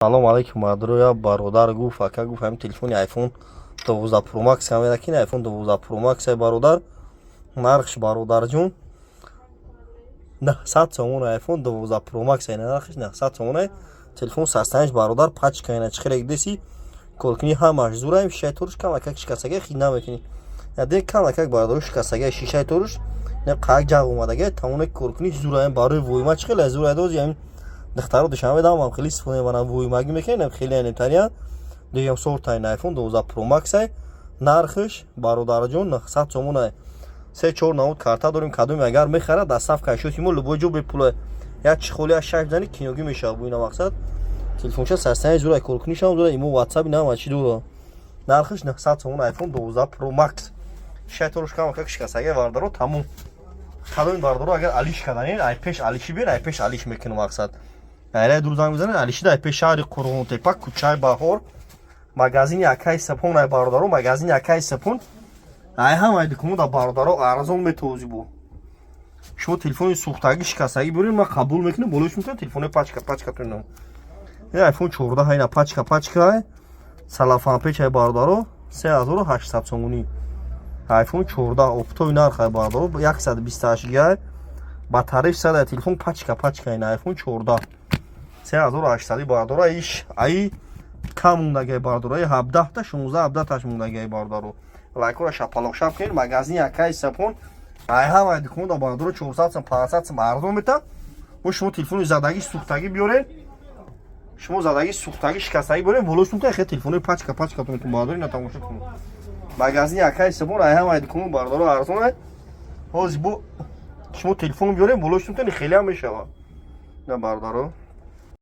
Салом алейкум, мардро. Бародар гуфт, ака, гуфт, ҳамин телефони iPhone 12 Pro Max камера кин. iPhone 12 Pro Max ай, бародар, нархш, бародарҷон, 900 сомон. iPhone 12 Pro Max ай, нархш 900 сомон ай. Телефон састаниш, бародар, пачка ина чӣ хеле деси, коркунӣ ҳамаш зураем. Шишаи торуш камакак шикастага, хит намекунӣ яде камакак, бародаро, шикастага шишаи торуш, қак ҷағ омадага, тамоме коркунӣ зураем. Барои войма чӣ хеле зура дози, ҳамин духтаро Душанбе дамам хеле истифода мебаранд, воймагӣ мекунем, хеле анемтариян. Дуюм сортай iPhone 12 Pro Max ай, нархш, бародарҷон, 900 сомон ай. Се чор намуд карта дорем, кадоме агар мехарад, доставка шуд мо любой ҷо бепула. Як чехоли як шаш зани кинёгӣ мешавад. Бо ина мақсад телефонча састани зура, коркунишам зура, имо, WhatsApp, ина чӣ дора. Нархш 900 сомон, iPhone 12 Pro Max. Шишаи торуш кам как шикастага, бародаро, тамом. Кадоми, бародаро, агар алиш карданин, ай пеш алиши бир, ай пеш алиш мекунам. Мақсад, айрай дур занг бизанед, алишида ай пеш, шаҳри Қурғонтепа, кӯчаи Баҳор, магазини Акаи Сапон ай, бародаро, магазини Акаи Сапон ай. Ҳамаи дуконда, бародаро, арзон метозӣ. Бу шумо телефони сӯхтагӣ, шикастагӣ биёред, ман қабул мекунем, болош мекунем. Телефони пачка пачка тунам. Ин iPhone 14 ина пачка пачка салафанпеч ай, бародаро, 3800 сомонӣ. iPhone 14 оптовый нарх ай, бародаро, 128 гигай, батареяш сада, телефон пачка пачка. Ина iPhone 14 3800, бародаро. Иш ай кам мондагай, бародаро, 17 та, 16, 17 таш мондагай, бародаро. Лайкора шапалоқшап кунед. Магазини Акаи Сапон ай ҳамаи дуконда, бародаро, 400 сом, 500 сом арзон мета. Бо шумо телефони задагӣ, сӯхтагӣ биёред, шумо задагӣ, сӯхтагӣ, шикастагӣ биёред, болош мета. Хе телефони пачка пачка тунетун, бародаро, ина тамошо кунед. Магазини Акаи Сапон ай ҳамаи дукон, бародаро, арзон ай. Ҳозир бо шумо телефон биёред, болош мета, хеле ҳам мешавад, на, бародаро.